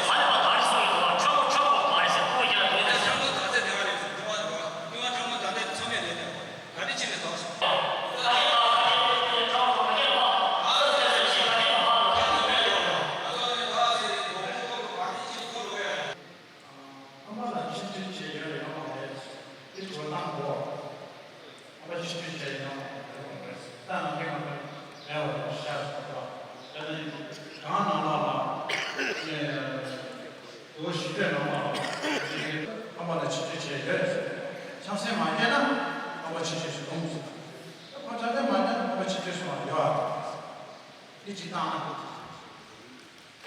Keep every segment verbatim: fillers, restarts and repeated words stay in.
ལས་སོ། ཧ་ལས་པ་ག་རེ་གསུངས་ཡོད་དོ། ཁྲ་མོ་ཁྲ་མོ་ག་རེ་ཟེར་ཁོ་ཡ་དོན་དེ་ཁྲ་མོ་ད་ཚེ་དེ་བ་རེད་སོ། དེ་བ་དེ་བ་དེ་བ་ཁྲ་མོ་ད་ལྟའི་ཚོ་མེད་རེད་དེ། ག་རེ་བྱེད་ནས་འདུག་སོང་། ཨ་མ་ལ་ཆིག་སྒྲིལ་བྱས་ཡོད་རེད། ཨ་མ་ལ་དེ་ཚོ་གནང་དགོས། ཨ་མ་ཆིག་སྒྲིལ་བྱས་ཡོད་རེད། ད་ང་གི་ང་གི་མེད་པ་ཤར་སོང་བ། དེ་ནི་གང་ནང་ལོགས་ལ་ནས། ལོ་བཞི་པའི་ནང་ལ་ཨ་མ་ལ་ཆིག་སྒྲིལ་བྱས་ཡོད། ཆང་སེམས་མ་བསྐྱེད་ན་ཨ་མ་ཆིག་སྒྲིལ་ཞིག་འོང་ཟེར། ཁོ་ཆང་སེམས་མ་བསྐྱེད་ན་ཨ་མ་ཆིག་སྒྲིལ་སོང་བ་ཡོད། འདི་གཅིག་བཏང་ན་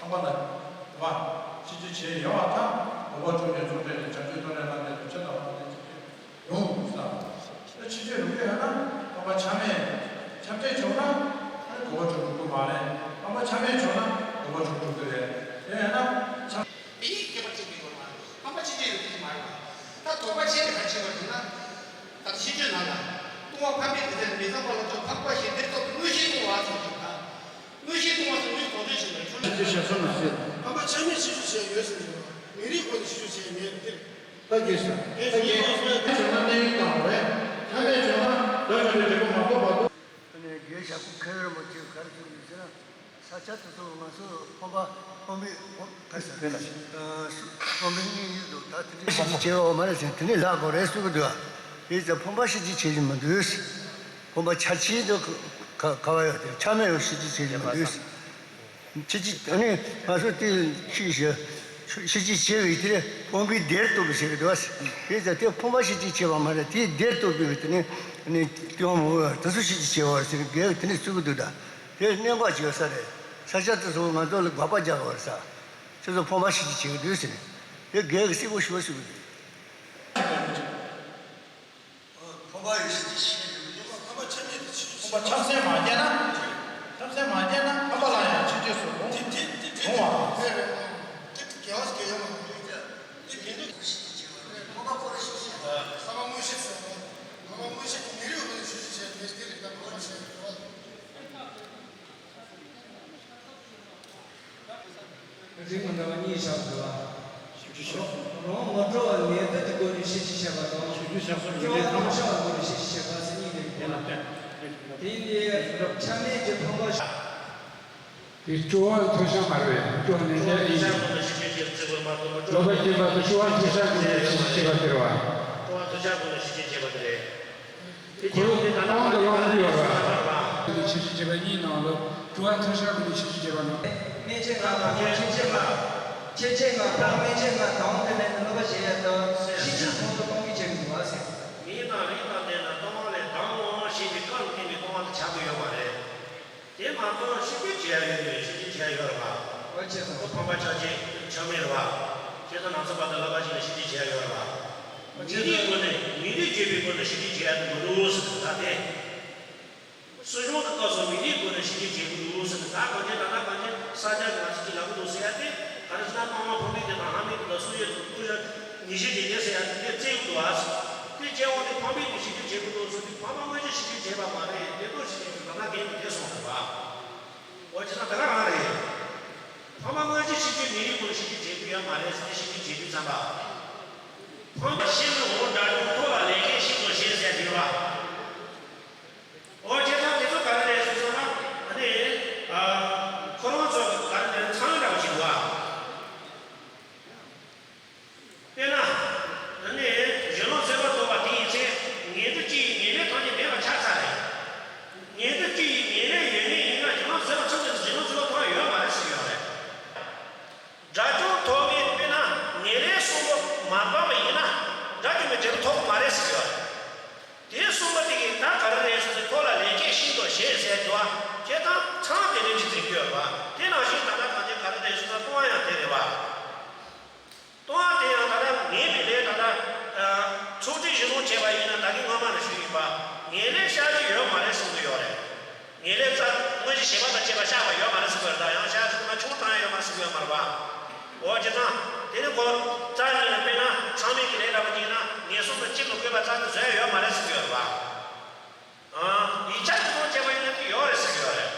ཨ་མ་ལ་བ་ཆིག་སྒྲིལ་བྱས་ཡོད་པ་དང་། གོ་བ་བཅོ་བརྒྱད་ཚོགས་གྲལ་ནས་བྱང་ཆུབ་མཐོང་གྲོལ་ལམ་དེ་ལ་ཆེ་དང་བ་དེ་ཆིག་སྒྲིལ་རུང་ཟེར། ད་ཕྱི་ཕྱོགས་རུ་ཡོད་ན་ཨ་མ་ཆ་མེད། ཆ་མེད་བྱུང་ན་ཨ་ནི་གོ་བ་བཅུ་དྲུག་པོ་མ་རེད། ཨ་མ་ཆ་མེད་བྱུང་ན་ དགོངས་པ་གྲུབ་ཐུབ་ཀྱི་རེད། དེ་ཡང་ན་ཆ། དེ་ཡིས་ཁྱད་པར་ཅན་གྱི་ཡོད་མ་རེད། ཕམ་པ་ཕྱིན་ཆད་ཡོད་ཀྱི་མ་རེད་པ། ད་དོགས་པ་ཆེ་ནས་ག་ཆེ་བ་ཞིག་ན། ད་ཤེས་བརྗོད་ནང་ལ། ལྟུང་བ་ཕམ་པའི་དེ་ཚེ་མི་ཚངས་པ་ལ་ལྟོས། ཕམ་པ་ཞིག་འདིར་ལྟོས་པའི་དངོས་གཞིའི་ལྟུང་བ་ཟེར་གྱི་ད། དངོས་གཞིའི་ལྟུང་བ་ཟེར་དངོས་གཞི་དོགས་ཟོན་བྱེད་པའི་ཆོས་ལ་ཤེས་བྱ་གསུམ་ལ་ཟེར། ཕམ་པ་ཆ་མེད་ཤེས་བརྗོད་བྱས་ཡོད་ཟེར་གྱི་རེད་པ། མི་རིགས་སྒོ་ནས་ཤེས་བརྗོད་བྱས་མེད་དེ། ད་གེ་ས། ད་གེ་ས་བྱུང་ན་གནས་ཡུལ་དང་རེད། ཆ་མེད་བྱུང་ན་བདག་གི་འབྲས་བུ་མ་གཏོགས་པ་འདུག་ཨ་ནི་རྒྱལ་བ་ཞབས་དྲུང་མཁན་རིན་པོ་ཆེས་ག་རེ་གསུངས་ཡོད་ཟེར་ན། ས་ཆ་དེ་ཚོ་ང་ཚོ་ཕམ་པ་ཕམ་པའི་ཕམ་ག་ས་ཕམ་པའི་གནས་ཡུལ་དུ་ད་དེ་འདྲའི་ཤེས་བྱེད་བྱེད་པ་མ་རེད་ཟེར་དེ་ནས་ལྷག་དགོས་རེད་གསུང་གི་འདུག་དེ་ཚོ་ཕམ་པ་ཤེས་བྱེད་བྱེད་ཀྱི་མི་འདུག་ཕམ་པ་ཆ་ཆེན་དུ་ག་ག་བ་ཡོད་དེ་ཆ་མེད་ཡོད་ཤེས་བྱེད་བྱེད་ཀྱི་མི་འདུག་ཤེས་བྱེད་ཨ་ནི་ང་ཚོ་དེ་ཤེས་བྱེད་ཤེས་བྱེད་བྱེད་པའི་དེ་ཕམ་པའི་སྡེར་གཏོགས་པའི་བྱེད་ཀྱི་འདུག་དེ་ཚོ་དེ་ཕམ་པ་ཤེས་བྱེད་བྱེད་པ་མ་རེད་དེའི་སྡེར་གཏོགས་པའི་དེ་ནི་ནི་སྐྱོན་མོ་དེ་ཚོ་ཤེས་བྱེད་བྱེད་པ་རེད་ཟེར་གི་དེ་ནི་གསུང་གི་འདུག་ད། དེ་གནད་འགག་ཅིག་ཡོད་ས་རེད། ས་ཆ་དེ་ཚོ་ང་ཚོ་ལ་དགག་པ་རྒྱག་དགོས་རེད་ས། ཁྱོད་ཚོ་ཕམ་པ་ཤེས་བྱེད་བྱེད་ཀྱི་འདུག་ཟེར། དེ་རྒྱལ་གྱིས་གསལ་པོ་ཞུ་བ་ཞུ་གི་འདུག་ཕམ་པ་ཡི་ཤེས་བྱེད་བྱེད་ཀྱི་འདུག་ཕམ་པ་ཆ་མེད་དུ་ཕྱིན། ཕམ་པ་ཆབ་སྲིད་མ་བརྒྱབ་ན། ཆབ་སྲིད་མ་བརྒྱབ་ན་ཕམ་པ་ལ་ཡང་ཆོས་བརྒྱད་སོགས་དེ་དེ་དེ་དེ་འོང་བ། དེ་རེད། དེ་དགེ་བ་དགེ་ཡོད་མ་རེད། དེ་དགེ་འདུན་ཤེས་བྱེད་བྱེད་པ་རེད། ཕམ་པ་ཁོ་རང་ཤེས་བྱེད་བྱེད་པ་རེད། ཕམ་པ་དངོས་གཞི་ཟེར་བ། ཕམ་པ་དངོས་གཞི་དེ་མི་རིགས་ཀུན་ཤེས་བྱེད་བྱེད་པ་དེ་རེད། ད་ཕམ་པ་ཤེས་བྱེད་པ། རིགས་མི་འདྲ་བ་གཉིས་བཞག་འདུག་ལ། ཞིབ་ཏུ་བཤད། རང་ངོ་སྤྲོ་བ་ངེས་དོན་གྱི་སྒོ་ནས་ཤེས་བྱེད་བྱེད་པ་དང་། ཞིབ་ཏུ་བཤད་སོང་། སྤྲོ་བ་ཡིན་ལས་ཐམས་ཅད་ཐོབ་པ་སྒོ་ནས་ཤེས་བྱེད་བྱེད་པ་ཟེར་གཉིས་ལས་ཡིན་ལ་བསྟན། དེ་ཡིན་དུས་ཆ་མེད་ཀྱི་ཕམ་པ། དེ་སྤྲོ་བ་མཐོལ་བཤགས་མ་རེད། སྤྲོ་བ་ནན་ཏན་ཡིན། སློབ་པ་སྐྱེས་པ་དང་སྤྲོ་བ་མཐོལ་བཤགས་སྒོ་ནས་ཤེས་བྱེད་བྱེད་པ་དེ་རེད་བ། སྤྲོ་བ་མཐོལ་བཤགས་སྒོ་ནས་ཤེས་བྱེད་བྱེད་པ་དེ་རེད། ཁོ་བོ་གོང་དུ་བླངས་ཏེ་ཡོད་རེད་བ། ཤེས་བྱེད་བྱེད་པ་གཉིས་ནང་ལ་སྤྲོ་བ་མཐོལ་བཤགས་སྒོ་ནས་ཤེས་བྱེད་བྱེད་པ་ནང་། སྨན་དཔྱད་ལྔ་དང་ཁྱད་ཆོས་ལྔ། ཁྱད་ཆོས་ལྔ་དང་སྨན་དཔྱད་ལྔ་དང་དེ་ལས་སློབ་པ་བྱེད་ཡ་དང་ཤེས་བྱེད་ཁོང་དུ་གཏོང་གི་བྱེད་མི་འདུག་ཟེར། མིང་དང་རིགས་དང་ལྡན་ན་ལྟ་བ་ལས་དང་ཞེས་པའི་བཀའ་ལ་བརྟེན་པའི་ལྟ་བ་ལ་བྱ་དགོས་ཡོད་མ་རེད། དེ་མ་གཏོགས་ཤེས་བྱེད་བྱེད་ཡ་ཡོད་མེད། ཤེས་བྱེད་བྱེད་ཡ་ཡོད་རེད་བ། ཨོ་ཆེ་སོང་། ཁོ་ཕམ་པ་ཆ་ཆེ་ཆ་མེད་རེད་བ། ཁྱེད་ཚོ་ནང་ཚོ་བར་དུ་ལབ་པ་ཞིག་ལ་ཤེས་བྱེད་བྱེད་ཡ་ཡོད་རེད་བ། མི་རིགས་སྒོ་ནས་མི་རིགས་བརྗོད་པའི་སྒོ་ནས་ཤེས་བྱེད་བྱེད་ཡ་དེ་མི་འདུག་ཟེར་ད་དེ། སྲིད་གཞུང་གི་སྐབས་སུ་མི་རིགས་སྒོ་ནས་ཤེས་བྱེད་བྱེད་དགོས་འདུག་ཟེར་ནས་ད་གང་ཅི་ད་ལྟ་གང་ཅི་ས་ཆ་གི་ང་ཚོ་ཅིག་ལབ་གི་འདུག་ཟེར་ཡ་དེ་ག་རེ་ཟེར་ན་སྟག་མ་ཕུང་པོའི་དེ་དང་ཧ་མི་དེ་དང་སུ་ཡོད་དུ་ཀུ་ཡ་ཉི་ཤུ་རྗེས་ཉེ་ཟེར་ཡ་དེ་དེ་བཙལ་གི་འདུག་ཨ། དེ་སྐྱེ་བོ་དེ་ཕམ་པའི་དེ་ཤེས་བྱེད་བྱེད་དགོས་འདུག་ཟེར་དུས་ཕམ་པ་དངོས་གཞི་ཤེས་བྱེད་བྱེད་པ་མ་རེད། དེ་ལྟོ་ཤེས་བྱེད་ཀྱི་ལམ་སྣ་འགལ་དུ་དེ་སོང་རེད་བ། འོ་ཅི་ན་ད་ག་རང་རེད། ཕམ་པ་དངོས་གཞི་ཤེས་བྱེད་མི་རིགས་ཀུན་ཤེས་བྱེད་བྱེད་དུས་ཡ་མ་རེད་ཟེར་ཏེ་ཤེས་བྱེད་བྱེད་དུས་ཙམ་པ། ཕམ་པ་ཤེས་མི་འོང་དགྲ་བཅོམ་ཐོབ་ལ་ལས་སྐྱེས་ཤིན་ཏུ་ཞན་ཟེར་དུས་བ། འོ་བྱས་ཙང་དེ་ཚོ་ག་རེ་རེད་ཟེར་སོང་ན་ཨ་ནི། ཨ། ཁོ་རང་ཚོ་ག་རེ་རེད་ཚང་འདྲ་བོ་ཞིག་འདུག་ཨ། དཔེར་ན། ཨ་ནི། གཞན་ལུགས་བཟོད་པ་རྟོགས་པ་དེ་ཡི་ཚེ་ངེས་འབྱུང་སྤྱི་ཡི་ངེས་ལེགས་ཐམས་ཅད་མེད་པར་ཆགས་ཚར་རེད། ངེས་འབྱུང་སྤྱི་ཡི་ངེས་ལེགས་ཡོད་ངེས་ཡིན་ན་གཞན་ལུགས་བཟོད་པ་ཚང་ཚད་གཞན་ལུགས་བཟོད་པ་མཐོང་ཡ་ཡོད་མ་རེད་ཟེར་གྱི་ཡོད་རེད། དགྲ་བཅོམ་ཐོབ་མཁན་དཔེར་ན་ངེས་ལེགས་གསུམ་པོ་མ་སྤངས་པ་ཡིན་ན་དགྲ་བཅོམ་པའི་འབྲས་བུ་ཐོབ་ཀྱི་མ་རེད་ཟེར་གྱི་ཡོད་རེད། དེ་གསུམ་པོ་དེ་གིས་ད་ག་རེ་རེད་ཟེར་ཚེ་ཐོབ་ལ་ལས་སྐྱེས་ཤིན་ཏུ་ཞན་ཟེར་དུས་བ་ཁྱེད་ཚང་ཚང་དེ་འདྲ་ཅིག་ཟེར་གྱི་ཡོད་རེད་བ། དེ་ནང་བཞིན་ད་ལྟ་གང་ཅི་ག་རེ་རེད་ཟེར་ན་ལྟུང་བ་ཡང་དེ་རེད་བ། ལྟུང་བ་དེ་ཡང་ད་ལྟ་ངེས་པའི་ལས་ད་ལྟ་ཚོགས་སྒྲིག་གཞི་བཟུང་བྱས་པ་ཡིན་ན་ད་གིན་སྔོན་མ་ནས་ཞུས་ཡིན་པ། ངེས་ལེགས་བཤགས་རྒྱུ་ཡོད་མ་རེད་གསུང་གི་ཡོད་རེད། ངེས་ལེགས་རྩ་དངོས་གཞི་བྱས་པ་དང་བཅས་པ་བཤགས་པ་ཡོད་མ་རེད་ཟེར་གྱི་ཡོད་རེད། ད་ཡང་བཤགས་ཟེར་ན་ཆུང་བཏང་ཡ་ཡོད་མ་རེད་ཟེར་གྱི་ཡོད་མ་རེད་པ། འོ་བྱས་ཙང་དེ་ནི་གོ་རྩ་ནས་དཔེར་ན་ཚང་མས་ཀྱི་ལས་འདྲ་པོ་ཅིག་ཡིན་ན་ངེས་གསུམ་དང་གཅིག་ཏུ་བཀོད་པ་རྩ་ནས་བཟོ་ཡ་ཡོད་མ་རེད་ཟེར་གྱི་ཡོད་རེད་པ། ཨང་། ཡིག་ཆ་དེ་ཚོ་བྱས་པ་ཡིན་ན་དེ་ཡོད་རེད་ཟེར་གྱི་ཡོད་རེད།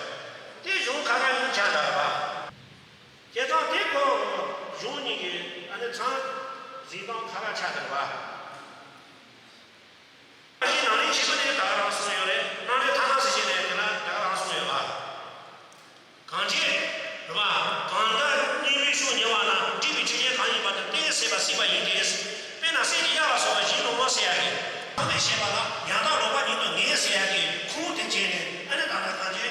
དེ་གཞུང་ཁ་ཁ་ཡིན་ཆགས་འདྲ་རེད་པ། བྱས་ཙང་དེ་ཁོ་གཞུང་གཉིས་ཀྱི་ཨ་ནི་ཚང་འཛིན་སྟངས་ཁ་ཁ་ཆགས་འདྲ་རེད་པ། ཨ་ནི་ནང་ལས་བྱེད་པ་ནས་ད་ག་རང་གསུངས་ཡོད་རེད། ནང་ལས་ཐ་ན་ཟེར་བྱས་ནས་དེ་ལ་ད་ག་རང་གསུངས་ཡོད་པ། གང་ཕྱིར། རེད་པ། གང་ལྟར་གཉིས་པོའི་ཕྱོགས་ཉེ་བ་ལ་འདྲིས་པའི་ཆོས་ཅན་གང་ཡིན་པ་དེ་གཏན་ཟེར་བ་སྲིད་པ་ཡིན་ཏེ། དཔེར་ན་གསེར་གྱི་གཡའ་ལ་སོགས་པ་གཞན་ནོར་བ་ཟེར་ཡ་གི། ཚང་མས་བཤད་པ་ལ་ཡང་དག་ལོག་པ་ཉིད་དུ་ངེས་ཟེར་ཡ་གི་ཁུངས་དེ་བྱས་ནས་ཨ་ནི་ད་ལྟ་གང་ཅི།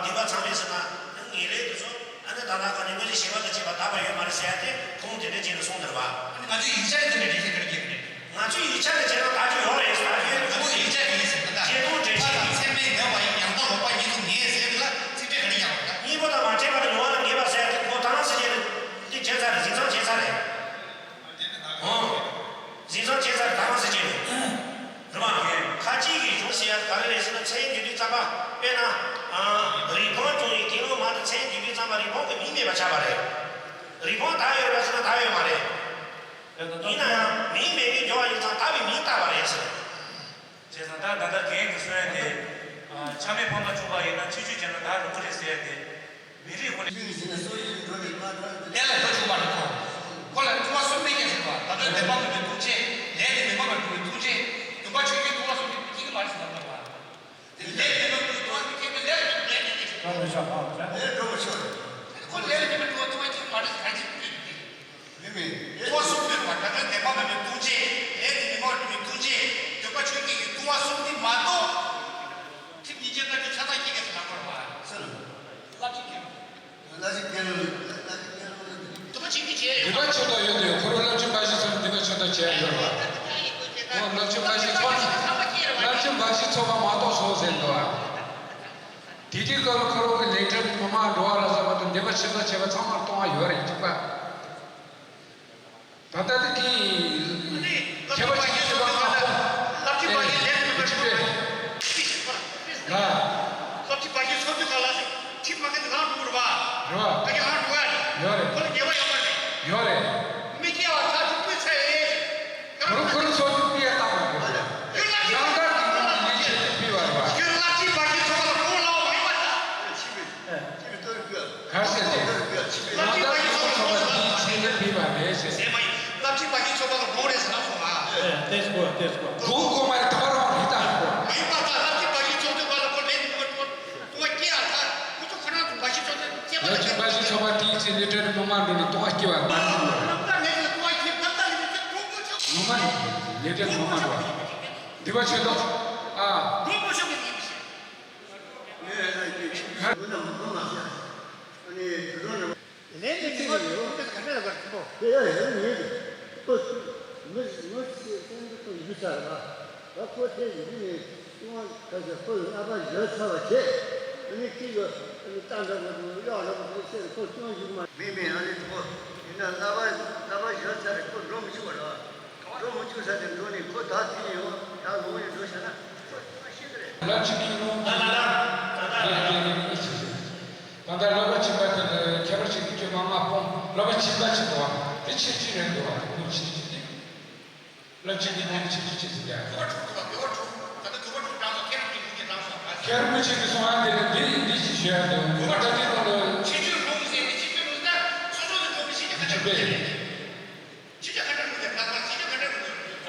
སྡིག་པ་ཚང་མས་ཟེར་ན་ངེས་ལེགས་དེ་ཚོ་ཨ་ནི་ད་ལྟ་གང་ཅི་དངོས་གཞི་བྱས་པ་དང་བཅས་པ་དག་པ་ཡོད་མ་རེད་ཟེར་ཡ་དེ་ཁུངས་དེ་འདྲ་བྱས་ནས་གསུངས་འདུག་པ། ཨ་ནི་ང་ཚོའི་ཡིག་ཆ་ནས་དེ་འདྲ་འགྲེལ་བཤད་ག་རེ་བྱས་པ་རེད། ང་ཚོའི་ཡིག་ཆ་དེ་བྱས་ན་ད་ཅི་ཡོད་རེད་ཟེར་ད་ཅི་ཡོད་ང་ཚོའི་ཡིག་ཆ་དེ་ཡིན་ཟེར་ད་ལྟ་བརྒྱད་སྟོང་འགྲེལ་བཤད་ཡིན། ཚད་མས་མེད་པ་ཡི་ཡང་དག་ལོག་པ་ཉིད་དུ་ངེས་ཟེར་དེ་ལ་ཚིག་ཕྲད་ག་རེ་རྒྱག་པ་རེད་ད། གཉིས་པོ་དང་མ་ཕྲད་པ་དེ་ཉོ་བ་ལ་ངེས་པ་ཟེར་དེ་ཁོ་ཐ་ན་ཟེར་བྱས་ནས་འདི་བྱས་ཚར་རེད། འཛིན་ཚང་བྱས་ཚར་རེད། ཨོ། འཛིན་ཚང་བྱས་ཚར་རེད་ད་ག་ཟེར་བྱས་ནས། རེད་མ། ཁ་ཅིག་གིས་གཞུང་ཟེར་ཡ་ག་རེ་རེད་ཟེར་ན་མཚན་བརྗོད་དུས་ཙམ་པ་དཔེར་ན། རི་སྤང་སྐྱོང་བའི་དགེ་སློང་མ་དང་མཚན་བརྗོད་དུས་ཙམ་པ་རི་སྤང་གི་མིང་ ཡོད་པ་ཆགས་པ་རེད། རིགས་དཔང་དག་ཡོད་རེད་ཟེར་ན་དག་ཡོད་མ་རེད། ཡིན་ན་ཡང་མིང་མེད་མཁན་སྦྱོར་བ་ཡིན་ཙང་དག་པའི་མིང་བཏགས་པ་རེད་ཟེར། བྱས་ཙང་ད་ད་ལྟ་རྒན་གྱིས་གསུང་ཡ་དེ། ཆ་མེད་ཕམ་པ་བྱུང་བ་ཡིན་ན་ཆོས་སྤྱོད་བྱས་ན་ད་རུང་ཚོད་རེད་ཟེར་ཡ་དེ། མི་རིགས་ཁོ་ནས། ཆོས་ཀྱི་ཞིང་ལ་སོགས་ཡིད་འགྲོ་བའི་མ་དག་ལས་ལ་འགྲོ་བཅུག་པ་རེད་ཁོ། ཁོ་ལ་ལྟུང་བ་གསུམ་མེད་ཀྱང་ཟེར་བ་ད་ལྟ་བདེན་པ་མིན་པའི་ལྟུང་བྱེད། ལས་དེ་མི་སྨྲ་བར་འགྲོ་བའི་ལྟུང་བྱེད། སྡོམ་པ་ཆོས་ཀྱི་ལྟུང་བ་གསུམ་དེ་སྐྱེ་གི་མ་རེད་ཟེར་ལབ་པ། དེ་ལས་དེ་མི་འགྲོ་ལྟུང་བ་མི་སྐྱེ་བའི་ལས་ལ་ལས་ཀྱི་ལས་ཀྱི་ལས་འགྲོ་བ་ཆོས་རེད། ཁོ་ལས་ལ་དེ་མི་འགྲོ་ལྟུང་བ་སྐྱེ་གི་མ་རེད་ཟེར་ག་ཅི་ལྟུང་བ་གསུམ་ཟེར་བ་ད་ལྟ་བདེན་པ་མིན་པའི་ལྟུང་བྱེད། ལས་དེ་མི་སྨྲ་བར་འགྲོ་བའི་ལྟུང་བྱེད། སྡོམ་པ་ཆོས་ཀྱི་ལྟུང་བ་གསུམ་དེ་མ་གཏོགས། ཁྲིམས་ཉིན་བྱེད་ལྔ་བཅུ་ཆ་ཚང་སྐྱེ་གི་ཟེར་ལབ་པ་རེད་བ། ལབ་ཀྱི་ཡོད། ལ་ཞིག་གེ་ལ་ཞིག་གེ་ལ་ལ་ཞིག་གེ་ལ་ལ་ཞིག་འདི་པ་ཆེ་མདོག་ཡོད་དུས་ཁོ་རང་སློབ་ཆེན་འབའ་ཞིག་ཚོར་འདི་པ་ཆེ་མདོག་བྱས་ཡོད་རེད། ཁོ་སློབ་ཆེན་འབའ་ཞིག་ཚོར་སློབ་ཆེན་འབའ་ཞིག་ཚོར་བ་མ་གཏོགས་སོང་ཟེར་འདུག་ཨ། དེ་དུས་སྐབས་ལ་ཁོ་རང་གི་ལས་བྲེལ་མི་མང་འགྲོ་བ་ལ་བསམ་པ་དང་འདི་པ་ཆེ་མདོག་བྱས་པ་ཚང་མར་གཏོང་བ་ཡོད་རེད་གཅིག་པ། ད་ལྟ་དེ་གི་ཁྱད་པར་ཅིག་ཤེས་པ་ཁག་པོ། ཨེ། ཅི་སྤེ་ལ། སློབ་ཁྲིད་པ་ཞིག་ཚོགས་དུས་ག་ལ་ཁྲིད་མ་མཁན་དེ་ལངས་འགྲོ་གི་རེད་པ། རེད་པ། ད་གིན་ལངས་འགྲོ་ག་རེད། ཡོད་རེད། ཁོ་ལ་ཉེས་པ་ཡོད་མ་རེད། ཡོད་རེད། མི་སྐྱེ་བ་ཐག་གཅོད་སྤུས་ཚད་ཡིན། ཁོ་རང་ཁོ་རང་ཚོགས་དུས་སྤུས་ཡ་བཏང་མ་དགོས་རེད། ཡང་དག་གི་ངང་ལ་ལས་བྱེད་དུ་སྤེལ་བ་རེད་པ། ཁྱོད་སློབ་ཁྲིད་པ་ཞིག་ཚོགས་ལ་ཁོང་ལ་མ་ཡིན་པ་ད། ག་རེ་ཟེར་ཏེ། ཡང་དག་གི་ཚོགས་ཚོགས་པ་དེའི་ཆེད་དུ་སྤེལ་བ་རེད་ཟེར། ཟེར་མ་ཡིན། སློབ་ཁྲིད་པ་ཞིག་ཚོགས་པ་ལ་དགོངས་རེད་ཟེར་ལབ་སོང་ང་། ཨེ། དེ་སྐོར་དེ་སྐོར། དགོངས་དགོངས་མ་རེད། ད་བར་མ་རེད་ད་སྐོར། མ་ཡིན་པ་ད་སློབ་ཁྲིད་པ་ཞིག་ཚོགས་དུས་ག་ལ་ཁོ་ལས་དུ་མ་ལྟུང་བ་སྐྱེ་ཡ་ད་ཁོ་ཚོ་ཁོ་རང་ཚོ་འབའ་ཞིག་ཚོགས་ཚོགས་སྐྱེས་པ་སློབ་ཁྲིད་པ་ཞིག་ཚོགས་པ་དེའི་ཚེ་ལས་བྲེལ་མི་མང་འགྲོ་ནས་ལྟུང་བ་སྐྱེ་བ་མ་རེད། རྣམ་དག་ལས་ཀྱི་ལྟུང་བ་སྐྱེ་རྣམ་དག་ལས་ཀྱི་ཚེ་གྲོགས་པོ་ཆགས། ངོ་མ་ནི་ལས་བྲེལ་མི་མང་འགྲོ་བ། འདི་པ་ཆོས་ཐོག་ཨ། གྲོགས་པོ་ཆགས་པའི་ཡིན་པ་ཞིག་ལན་དེ་ཉི་མ་དེ་ག་འདྲ་ལ་བར་ཐུབ་པོ། དེ་ཡང་ཡང་ཉེ་རེད། ཁོ་མི་ངོ་ཤེས་ཙམ་དུ་ཁོ་ཡིད་ཆགས་ལ། ད་ཁོ་དེ་ཡིན་ནི་ཏུང་ཁ་ཤས་ཁོ་ལ་བསླབ་པ་ཡོད་ཚར་བ་བྱས། ཨ་ནི་གཅིག་གི་ཨ་ནི་རྟ་འདྲ་བོ་དང་གཡག་འདྲ་བོ་དེ་བཤད་ཁོ་སྐྱོན་ཞིག་མ། མིན་མིན་ཨ་ནི་ཁོ་ཡིན་ན་བསླབ་པ་བསླབ་པ་ཡོད་ཚར་རེད། ཁོ་འགྲོ་མི་ཆོག་པ་རེད། འགྲོ་མི་བཅུག་ས་དེ་འགྲོ་ནི་ཁོ་ད་དེ་ཡིན་འོ་ད་ལོ་ཡིན་འགྲོ་བྱས་ན་ཁོ་ཤེས་ཀྱི་རེད། ལ་ཅི་ཀི་རུང་ལ་ལ་ལ་ལ་ལ་ལ་ལ་ལ་ལ་ལ་ལ་ད་ལྟ་བསླབ་པ་ཆེན་པ་དེ་ལ་ཁྱད་པར་ཆེ་དུས་ཀྱི་མ་མ་སྤོང་བསླབ་པ་ཆེན་པ་ཆེ་འདུག་བ་དེ་ཆེ་ཆེ་རེད་འདུག་བ་དེ་ཁོ་ཆེ་ཆེ་དེ་བསླབ་ཆེན་གྱི་ནང་ཆེ་ཆེ་ཆེ་ཟིན་ཀྱང་དུ་བ་དྲུག་དུ་བ་དུ་བ་དྲུག་ད་ལྟ་དུ་བ་དྲུག་གྲངས་སུ་ཁྱེད་རང་གི་མིང་གི་གྲངས་སུ་ཁྱེད་རང་མི་ཆེ་གི་སོང་ཨ་དེ་ལ་འདི་འདི་ཞིག་ཞུ་ཡ་འདུག་དུ་བ་དྲུག་གི་ནང་ལ་ཆེ་ཆེ་རུང་ཟེར་ནས་ཆེ་ཆེ་རུང་ཟེར་ན་སོ་སོ་དུ་གྲུབ་པའི་ཆེ་ཆེ་ཁ་ཆེ་རུང་ཟེར་ནས། ཕྱི་རྒྱལ་ཁ་བྲལ་རུ་ཡང་ལྷག་པར་ཕྱི་རྒྱལ་ཁ་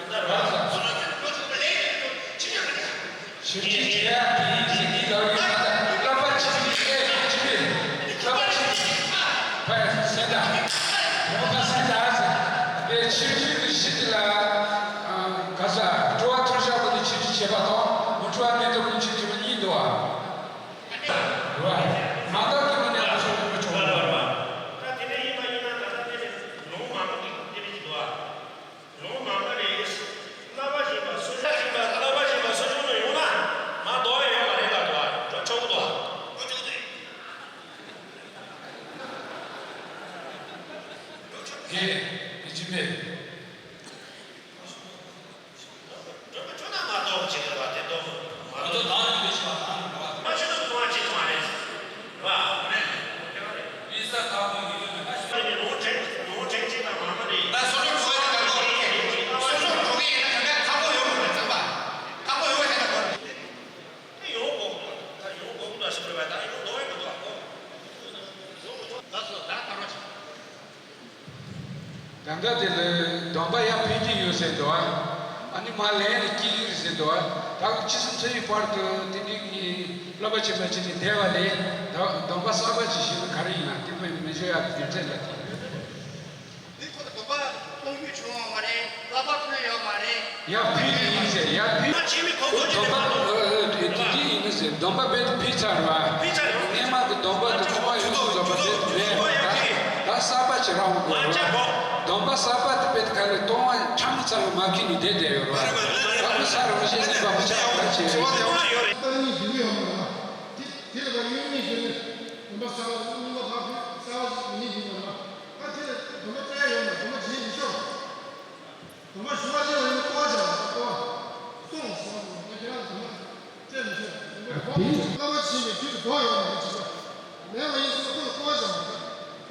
བྲལ་རུ་ཡང་། ད་ལྟ་རང་ཚོ་སོ་སོ་ཚོས་འགྲོ་ཆོག་པ་ལས་ཀྱི་འགྲོ་ཕྱི་རྒྱལ་ཁ་བྲལ། ཕྱི་རྒྱལ་བྱེད་ཡག་དེ་ཡིན་ཟེར་གྱི་ལབ་ཡོད་ད་ལྟ་བསླབ་པ་ཆེ་ཆེ་ཨེ་ཆེ་ཆེ་བསླབ་པ་ཆེ་ཆེ་ཕ་ཡ་སེ་ད་རོ་ཕ་སེ་ད་ཟེར་དེ་ཕྱི་རྒྱལ་གྱི་གཞི་དེ་ལ་ག་ས་སྤྲོ་བ་ཐོར་ཤག་པོ་དེ་ཆེ་ཆེ་བྱེད་པ་དང་མི་སྤྲོ་བ་མེད་དུ་ཀུན་ཆེ་ཆེ་བ་གཉིས་འདུག་ཨ། རེད་བ། མ་དག་གི་མི་ཉམས་པ་སོགས་ཀྱི་མི་ཆོག་རེད་བ། ད་དེ་འདྲ་ཡིན་པ་ཡིན་ན་ད་ལྟ་དེ་ནི་ལུང་མང་པོ་ཅིག་དེ་འདྲ་ཞིག་འདུག་ཨ། ལུང་མང་པོ་རེད། བསླབ་པ་ཞིག་པ་སོ་སྐྱོང་ཞིག་པ་བསླབ་པ་ཞིག་པ་སོ་སྐྱོང་དུ་ཡོང་ན་མ་དོགས་ཡོད་མ་རེད་ལ་འདུག་ཨ། འགྲོ་ཆོག་གི་འདུག་ཨ། འགྲོ་ཆོག་གི་རེད། དེ་ཡིན་གཅིག་མེད། སྒྲོལ་མ་ཁྱོད་རང་མ་གཏོགས་ཅི་རེད་བ་དེ་གཏོགས་མ་གཏོགས་དང་ནི་མི་ཤེས་པ་གང་རེད་བ། མ་ཤེས་ན་ཁོ་བ་ཅི་ཐོང་རེད་བ། རེད། ཨི་ས་ཁ་བོ་ཡི་ལུ་ནི་ཨ་ཤི་ནི་ནོ་ཅན་ནོ་ཅན་ཅི་དང་མ་མ་རེད། ད་སོ་སོ་ཁོ་ཡི་ད་ལོ་སོ་སོ་འགྲོ་གི་ཡིན་ན་ག་ག་ཁ་བོ་ཡོད་མ་རེད་ཚང་མ་ཁ་བོ་ཡོད་ཤེས་ད་གོ་རེད། ད་ཡོང་གོ་གོ་ད་ཡོང་གོ་གོ་ད་ཤི་རེད་བ་ད་ཡོང་ནོ་ཡོད་མ་གཏོགས་གོ་ཡོང་མ་གཏོགས་ད་སོ་ད་ད་རོ་ཆ། ད་ལྟ་དེ་ལ་སྡོམ་པ་ཡར་འཕེལ་གྱི་ཡོད་ཟེར་འདུག་ཨ། ཨ་ནི་མར་ལེན་ནས་སྐྱེ་གི་རེད་ཟེར་འདུག་ཨ། ད་ཕྱི་སེམས་ཚོ་ཡི་བར་དུ་དེ་འདྲའི་གི་བསླབ་པ་ཆེན་པོ་བྱས་ནས་བསྡད་པ་ལས་ད་སྡོམ་པ་གསར་པ་ཅིག་ཞིག་ན་ག་རེ་ཡིན་ན་དེ་མིན་མི་བཟོ་ཡག་གི་རྒྱུ་མཚན་ལ་དེ། མི་ཁོ་ལ་སྡོམ་པ་གཏོང་རྒྱུ་བྱུང་བ་མ་རེད། བསླབ་པ་ཐོན་ཡོད་མ་རེད། ཡར་ཕུལ་གྱི་ཡིན་ཟེར་ཡར་ཕུལ། ད་ཕྱི་མི་ཁོ་ཚོ་ཅི་སྡོམ་པ་ལྟར་ཨ་ཨ་དེ་དེ་ཡིན་ནི་ཟེར་སྡོམ་པ་རྦད་དེ་ཕུལ་ཚར་བ། ཕུལ་ཚར་ཡོད། སྔས་མ་གི་སྡོམ་པ་དེ་ཁོ་པ་ཡོད་དུ་བཟོ་བ་དེ་མེད་པ་ད་ད་གསར་པ་ཅིག་རག་དགོས་ར། སྡོམ་པ་གསར་པ་དེ་རྦད་དེ་ག་ལས་གཏོང་བ་ཁྲམ་ཚར་བ་མ་ཁི་ནི་བསྡད་བསྡད་ཡོད་ར། ད་ཁོ་ས་རང་བཞིན་གནས་པ་མི་ཆགས་པ་ཅིག་རེད། ད་ནི་ཞུ་གི་ཡོད་མ་རེད། དེ་དེ་ལ་ད་ཡོད་ནི་ཞུ་ནི་སྡོམ་པ་གསར་པ་གཉིས་པ་ཕར་ཕུལ་གསར་པ་ཞིག་ཡིན་ནི་ཞུ་མ་རེད། ད་དེ་ལ་སྡོམ་པ་སྤྲད་ཡོད་ན་སྡོམ་པ་བྱེད་མི་ཆོག་སྡོམ་པ་ཞུ་བ་ལས་ལ་ཡིན་ལྟོ་བ་བྱ་བ་ལྟོ་བ་སོང་སོང་ན་ཁྱེད་རང་སྡོམ་པ་སྤྲད་མི་ཆོག་སྡོམ་པ་བྱེད་མི་དུས་སུ་དོགས་ཡོད་ན་མི་བྱེད་པ་མེད་པ་ཡིན་ཟེར་ན་ཁོ་ལ་ལྟོ་བ་བྱ་བ་རེད།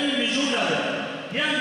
ཡིན་མི་ཆུང་འདྲ་རེད། དེ་ཡང་